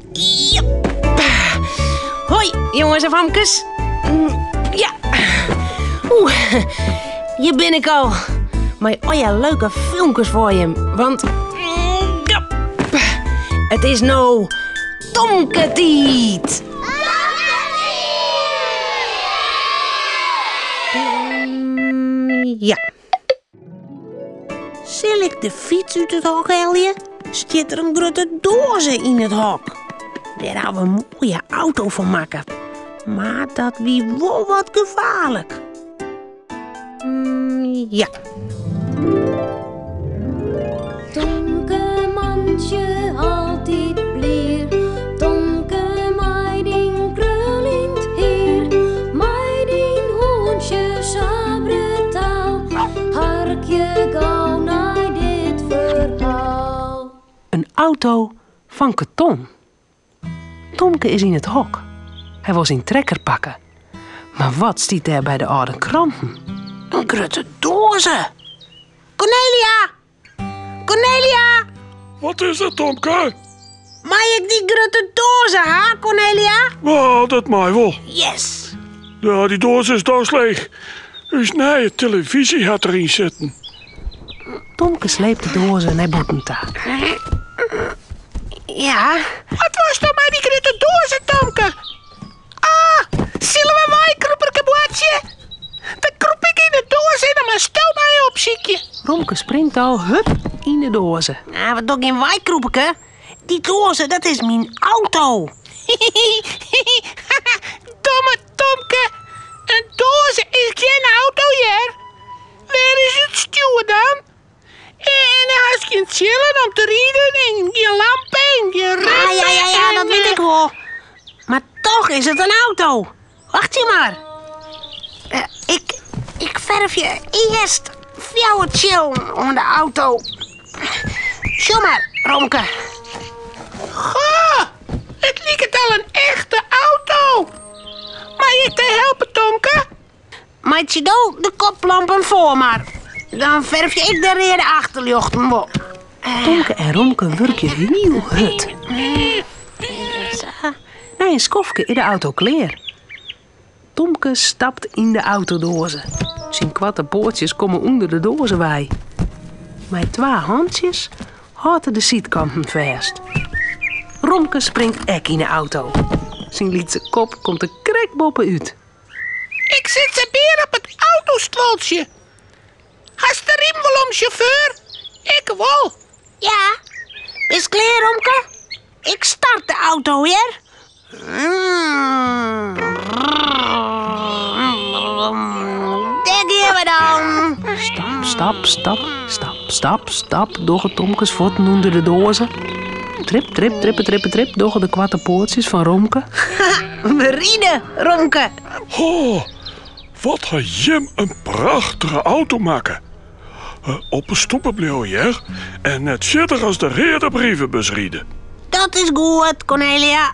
Jep. Hoi, jongens en famkes. Ja. Oeh, hjir bin ik al. Mei al leuke filmkes foar jim. Want ja, it is no Tomke-tiid. Ja. Sil ik de fyts út it hok helje? Stiet der in grutte doaze yn it hok. Dêr ha we in moaie auto fan makke. Mar dat wie wol wat gefaarlik. Mm, ja. Tomke mantsje altyd blier, Tomke mei dyn kruljend hier, mei dyn hûntsje sa brutaal, harkje gau nei dit ferhaal. In auto fan karton. Tomke is yn it hok. Hy wol syn trekker pakke. Mar wat stiet dêr by de âlde kranten? In grutte doaze! Cornelia! Cornelia! Wat is der, Tomke? Mei ik dy grutte doaze ha, Cornelia? Wel, dat mei wol. Yes! Ja, dy doaze is dochs leech. Us nije televyzje hat deryn sitten. Tomke sleept de doaze nei bûten ta. Ja. Wat wolst no mei dy grutte doaze, Tomke? Ah, sille we weikrûperke boartsje? Dan krûp ik yn de doaze en dan moatsto my opsykje. Romke springt al, hup, yn de doaze. Nou, we dogge gjin weikrûperke. Dy doaze, dat is myn auto. Domme Tomke, in doaze is gjin auto, hear. Wêr is it stjoer dan? En hast gjin tsjillen om te riden en gjin lampen en gjin Ja, ja, ja, ja, dat wit ik wol. Mar toch is it in auto. Wachtsje mar. Eh, ik, ik fervje earst fjouwer tsjillen oan de auto. Sjoch mar, Romke. Goh, it liket al in echte auto. Mei ik dy helpe, Tomke? Meitsje do de koplampen foar mar. Dan fervje ik de reade achterljochten wol. Tomke en Romke wurkje hiel hurd. Nei in skoftke is de auto klear. Tomke stapt yn de autodoaze. Syn koarte poatsjes komme ûnder de doaze wei. Mei twa hantsjes hâldt er de sydkanten fêst. Romke springt ek yn de auto. Syn lytse kop komt der krekt boppe-út. Ik sit sabear op it autostuoltsje. Hast de riem wol om, sjauffeur? Ik wol. Ja. Bist klear, Romke? Ik start de auto, hear. Dêr gean we dan. Stap, stap, stap, stap, stap, stap, dogge Tomkes fuotten ûnder de doaze. Trip, trip, trippe, trippe, trip, dogge de koarte poatsjes fan Romke. We ride, Romke. Oh, wat ha jim in prachtige auto makke. Op 'e stoepe bliuwe, hear, en net fierder as de reade brievebus ride. Dat is goed, Cornelia.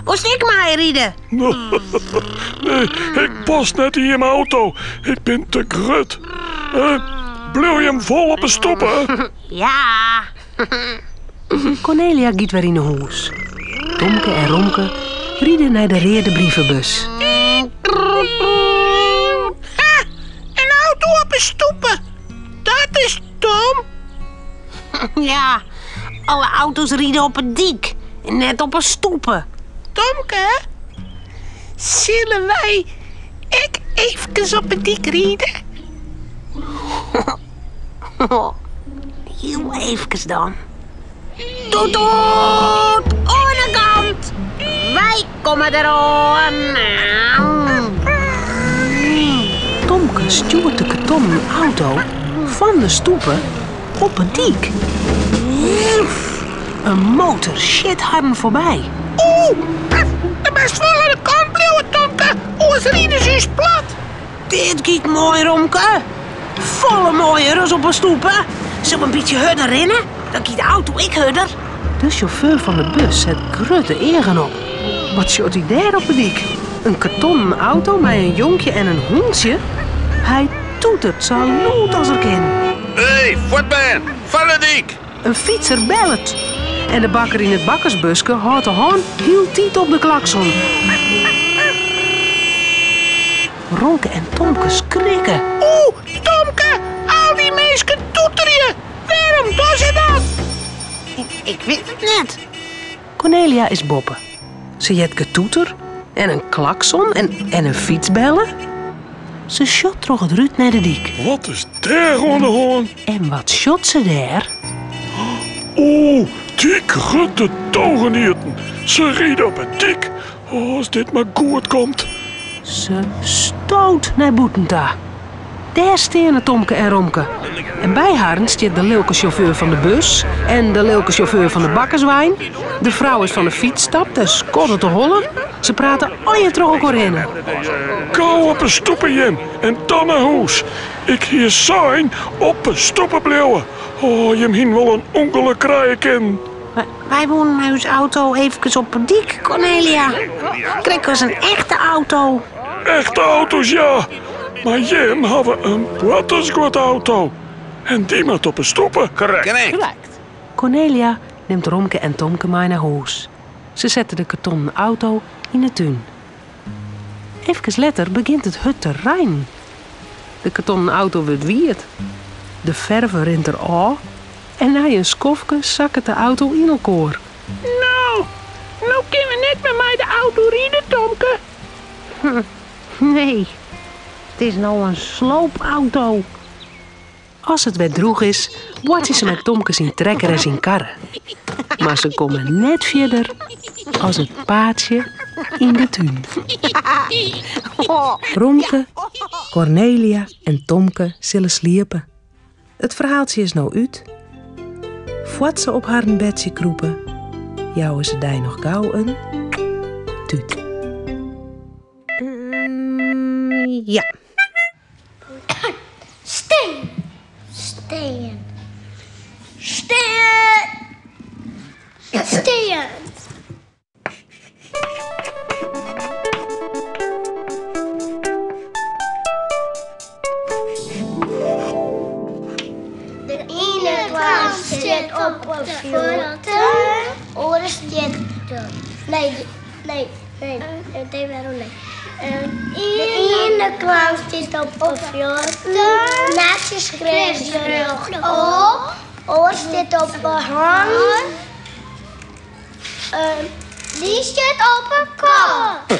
Wolst ek meiride? Nee, ik pas net yn jim auto. Ik bin te grut. Bliuw jim wol op 'e stoepe? Ja. Cornelia giet wer yn 'e hûs. Tomke en Romke ride nei de reade brievebus. Ha, in auto op 'e stoepe. Dat is dom. Ja, alle auto's ride op 'e dyk en net op 'e stoepe. Tomke, sille wy ek eefkes op 'e dyk ride? Hiel eefkes dan. Toet toet! Oan 'e kant! Wy komme deroan! Tomke stjoert de kartonnen auto fan de stoepe op 'e dyk. In motor sjit harren foarby. Oeh, do moatst wol oan de kant bliuwe, Tomke, oars ride se ús plat. Dit giet moai, Romke. Folle moaier as op 'e stoepe. Sil in bytsje hurder rinne, dan giet de auto ek hurder. De sjauffeur fan de bus set grutte eagen op. Wat sjocht hy dêr op 'e dyk? In kartonnen auto mei in jonkje en in hûntsje? Hy toetert sa lûd as er kin. Hé, fuortbern, fan 'e dyk! In fytser bellet. En de bakker yn it bakkersbuske hâldt de hân hieltyd op de klakson. Romke en Tomke skrikke. Oeh, Tomke, al dy minsken toeterje. Wêrom dogge se dat? Ik wit it net. Kornelia is boppe. Se heart getoeter en in klakson en, en in fytsbelle. Se sjocht troch it rút nei de dyk. Wat is dêr oan de hân? En wat sjocht se dêr? Oeh, dy grutte dogenieten. Se ride op 'e dyk. Oh, as dit mar goed komt. Se stoot nei bûten ta. Dêr steane Tomke en Romke. En by harren stiet de lilke sjauffeur fan de bus en de lilke sjauffeur fan de bakkerswein. De frou is fan de fyts stapt en skoddet de holle. Se prate allegear troch elkoar hinne. Gau op 'e stoepe jim en dan nei hûs. Ik hie sein op 'e stoepe bliuwe. Oh, jim hiene wol in ûngelok krije kinnen. Wy woenen mei ús auto eefkes op 'e dyk, Kornelia. Krekt as in echte auto. Echte auto's, ja. Mar jim hawwe in boartersguodauto. En dy moat op 'e stoepe. Korrekt. Kornelia nimt Romke en Tomke mei nei hûs. Se sette de kartonnen auto yn 'e tún. Efkes letter begjint it hurd te reinen. De kartonnen auto wurdt wiet. De ferve rint der ôf en nei in skoftke sakket de auto yn elkoar. No, no kinne we net mear mei de auto ride, Tomke. Nee, it is no in sloopauto. As it wer drûch is, boartsje se mei Tomke syn trekker en syn karre. Mar se komme net fierder as it paadsje yn de tún. Romke, Kornelia en Tomke sille sliepe. It ferhaaltsje is no út. Foar't se op harren bedsje krûpe, jouwe se dy noch gau in tút. Ja. Steen. Steen. Steen. Steen. De iene clown stiet op de fuotten, oare stiet nee, nee, nee, nee. De iene clown stiet op de fuotten, netsjes rjochtop, oare stiet op de hannen. Dy stiet op 'e kop.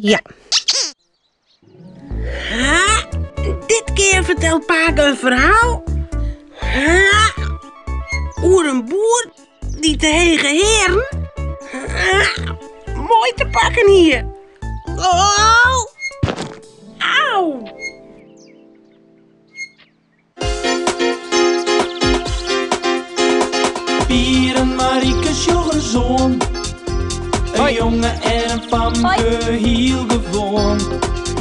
Ja. Ha, dit kear fertelt pake in ferhaal ha, oer in boer dy't de hege hearen ha, moai te pakken hie. Oh, au! Pier en Marieke sjogge ris oan. In jonge en in famke, hiel gewoan.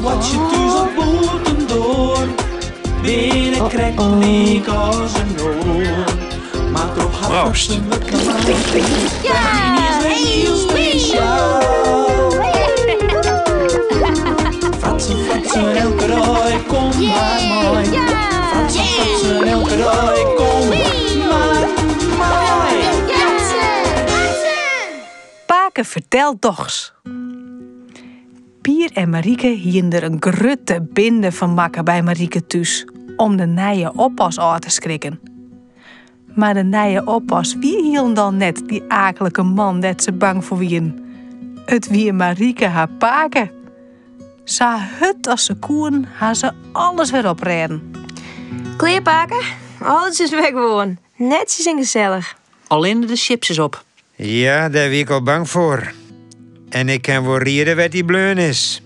Wat je thús of bûtendoar, binne krekt lyk as in oar. Mar troch har Proost. fratsen wurdt Rini is wer hiel spesjaal. Fratsen, fratsen, elke dei, kom mar mei. Fratsen, fratsen, elke dei, kom mar mei. Pake fertelt dochs. Pier en Marieke hienen der in grutte binde fan makke by Marieke thús om de nije oppas ôf te skrikken. Mar de nije oppas wie hielendal net dy aaklike man dêr't se bang foar wienen. It wie Marieke har pake. Sa hurd as se koenen ha se alles wer oprêden. Klear pake, alles is wer gewoan. Netsjes en gesellich. Allinne de chips is op. Ja, dêr wie ik al bang foar. En ik kin wol riede wêr't dy bleaun is.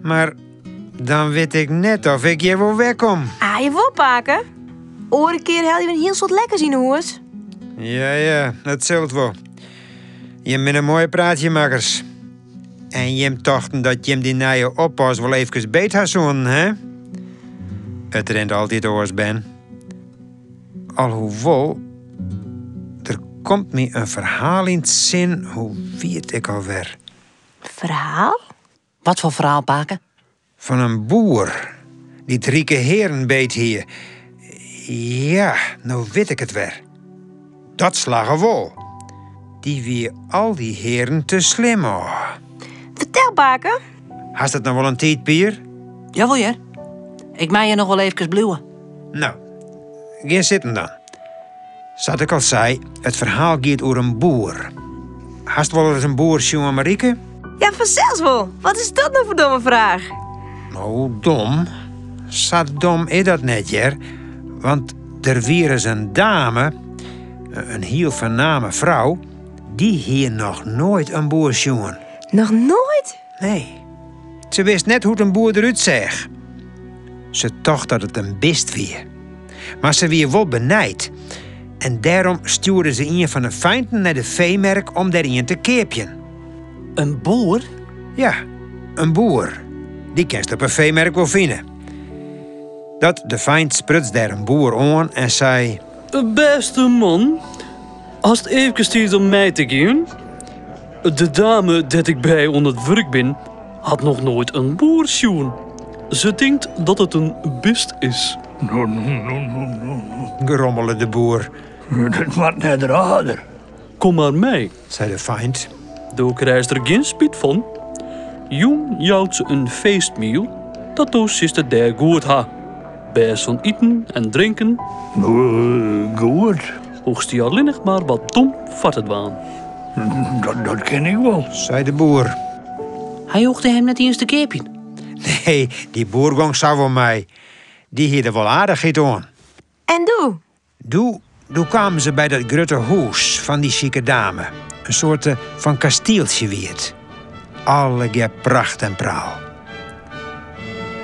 Mar dan wit ik net of ik hjir wol wer kom. Ah, jawol pake. Oare kear helje we in hiel soad lekkers yn 'e hûs. Ja, ja, dat sil it wol. Jim binne moaie praatsjemakkers. En jim tochten dat jim dy nije oppas wol eefkes beet ha soenen, hè? It rint altyd oars, bern. Alhoewol, der komt my in ferhaal yn 't sin, hoe wie it ek alwer? Ferhaal? Wat foar ferhaal, pake? Fan in boer dy't rike hearen beet hie. Ja, no wit ik it wer. Dat slagge wol. Dy wie al dy hearen te slim ôf. Fertel, pake. Hast it noch wol in tiid, Pier? Jawol hear. Ik mei hjir noch wol eefkes bliuwe. No, gean sitten dan. Sa't ik al sei, it ferhaal giet oer in boer. Hast wolris in boer sjoen, Marieke? Ja, fansels wol. Wat is dat no foar domme fraach? No, dom? Sa dom is dat net, hear. Want der wie ris in dame, in hiel foarname frou, dy hie noch noait in boer sjoen. Noch noait? Nee. Se wist net hoe't in boer derút seach. Se tocht dat it in bist wie. Mar se wie wol benijd. En dêrom stjoerde se ien fan 'e feinten nei de feemerk om dêr ien te keapjen. In boer? Ja, in boer. Dy kinst op 'e feemerk wol fine. Dat de feint spruts dêr in boer oan en sei. Bêste man, hast eefkes tiid om mei te gean? De dame dêr't ik by oan it wurk bin, hat noch noait in boer sjoen. Se tinkt dat it in bist is. No, no, no, no, no, no. Grommele de boer. Dat moat net raarder. Kom mar mei, sei de feint. Do krijst der gjin spyt fan. Jûn jout se in feestmiel, dat do silst it dêr goed ha. Bêst fan iten en drinken. Goed. Hoechst dy allinnich mar wat dom foar te dwaan. Dat kin ik wol, sei de boer. Hy hoegde him net iens te keapjen. Nee, dy boer gong sa wol mei. Dy hie der wol aardichheid oan. En doe? Doe, doe kamen se by dat grutte hûs fan dy sjike dame. In soarte fan kastieltsje wie it. Allegear pracht en praal.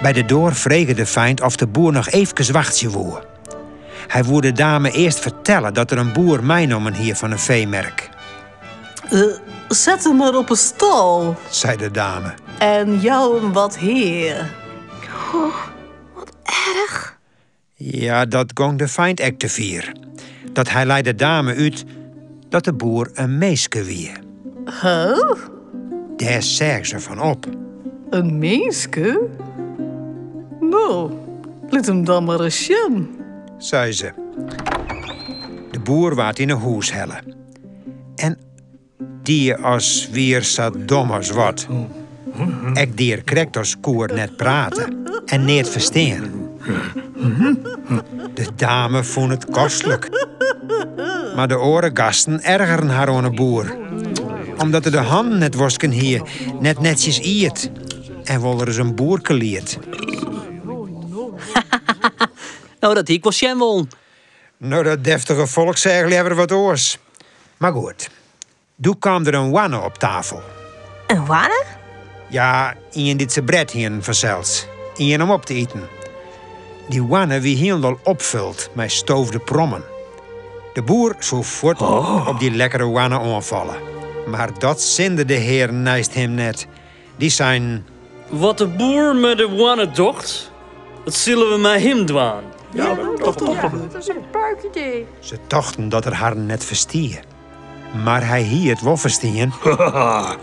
By de doar frege de feint oft de boer noch eefkes wachtsje woe. Hy woe de dame earst fertelle dat er in boer meinommen hie fan 'e feemerk. Set him mar op 'e stâl, sei de dame. En jou him wat hea. Oh, wat erch. Ja, dat gong de feint ek te fier. Dat hy lei de dame út dat de boer in minske wie. Huh? Dêr seach se fan op. In minske? No, lit him dan mar ris sjen, sei se. De boer waard yn 'e hûs helle. En die as wie er sa dom as wat. Ek die er krekt as koe er net prate en neat ferstean. De dame fûn it kostlik. Mar de oare gasten ergeren har oan 'e boer. Omdat er de hannen net wosken hie, net netsjes iet en wolris in boerke liet. No, dat hie ik wol sjen wollen. No, dat deftige folk seach leaver wat oars. Mar goed, doe kaam der in hoanne op tafel. In hoanne? Ja, ien dy't se bret hienen fansels. Ien om op te iten. Dy hoanne wie hielendal opfuld mei stoofde prommen. De boer soe fuort op dy lekkere hoanne oanfalle. Mar dat sinde de hearen neist him net. Dy seinen. Wat de boer mei de hoanne docht, dat sille we mei him dwaan. Dat is in puik idee. Se tochten dat er harren net ferstie. Mar hy hie it wol ferstien.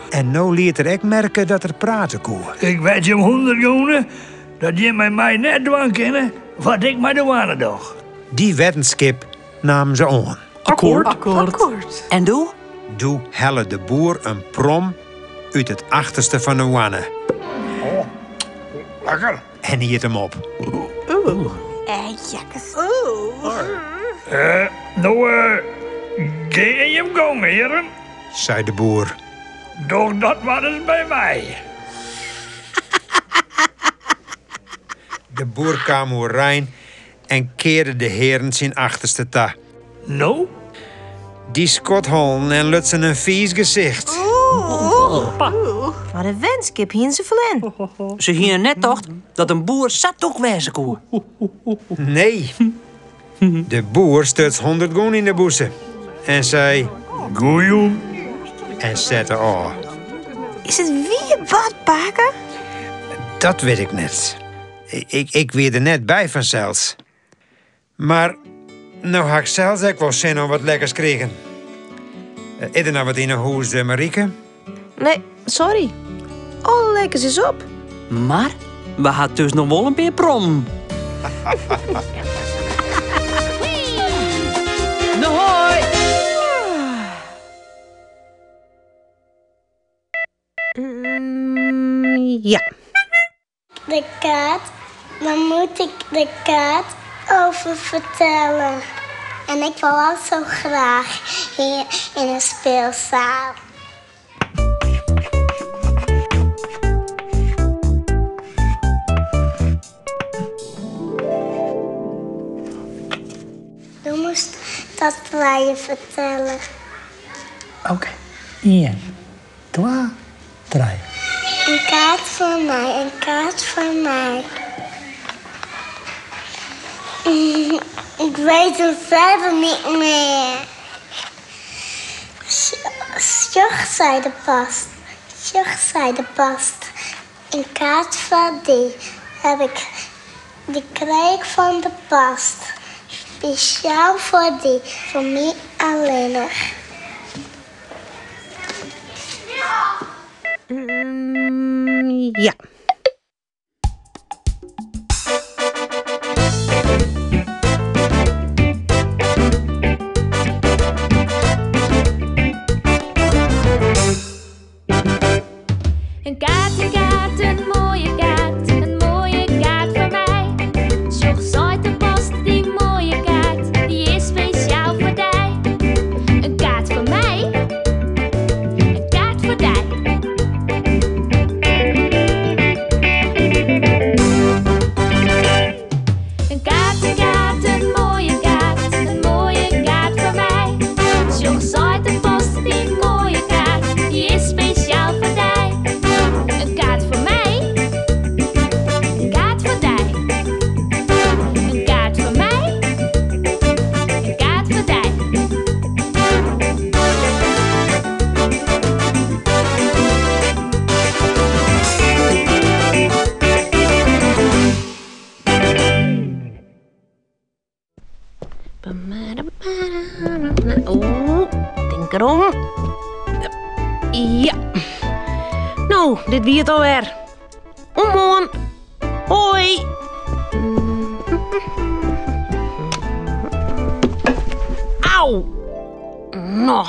En no liet er ek merke dat er prate koe. Ik wed jim 100 gûne dat jim mei my net dwaan kinne wat ik mei de hoanne doch. Dy weddenskip namen se oan. Akkoord. Akkoord. En doe? Doe helle de boer in prom út it achterste fan de hoanne. Oh, lekker. En iet him op. Jakkes. No, gean jim gong, hearen, sei de boer. Doch dat mar ris by my. De boer kaam oerein en kearde de hearen syn achterste ta. No? Dy skodhollen en lutsen in fiis gesicht. Mar de weddenskip hiene se ferlern. Se hiene net tocht dat in boer sa tûk wêze koe. Nee. De boer stuts 100 gûne yn de bûse en sei. Goejûn. En sette ôf. Is it wier bard, pake? Dat wit ik net. Ik, ik wie der net by fansels. Mar no ha ik sels ek wol sin oan wat lekkers krigen. Eh, is der noch wat yn 'e hûs, eh, Marieke? Nee, sorry. Alle lekkers is op. Mar we ha dus noch wol in pear prommen. No hoi! Ja. De kaart, waar moet ik de kaart over vertellen? En ik wil al zo graag hier in de speelzaal. Do moatst dat trije fertelle. Oké. Ien, twa, trije. In kaart foar my, in kaart foar my. Ik weet het verder niet meer. Sjoch, sei de post, sjoch, sei de post. In kaart foar dy heb ik, dy krij ik fan de post. Spesjaal foar dy, foar my allinnich. Ja. In kaart, in kaart, in moaie kaart, in moaie kaart foar my. Sjoch, seit de post, dy moaie kaart, dy is spesjaal foar dy. In kaart foar my, in kaart foar dy. In kaart, in kaart, in moaie kaart, in moaie kaart foar my. Sjoch, seit de post, dy moaie kaart, dy is spesjaal foar dy. In kaart foar my, in kaart foar dy. In kaart foar my, in kaart foar dy. Oeh, tink derom. Ja. No, dit wie it alwer. Oant moarn. Hoi. Au. No.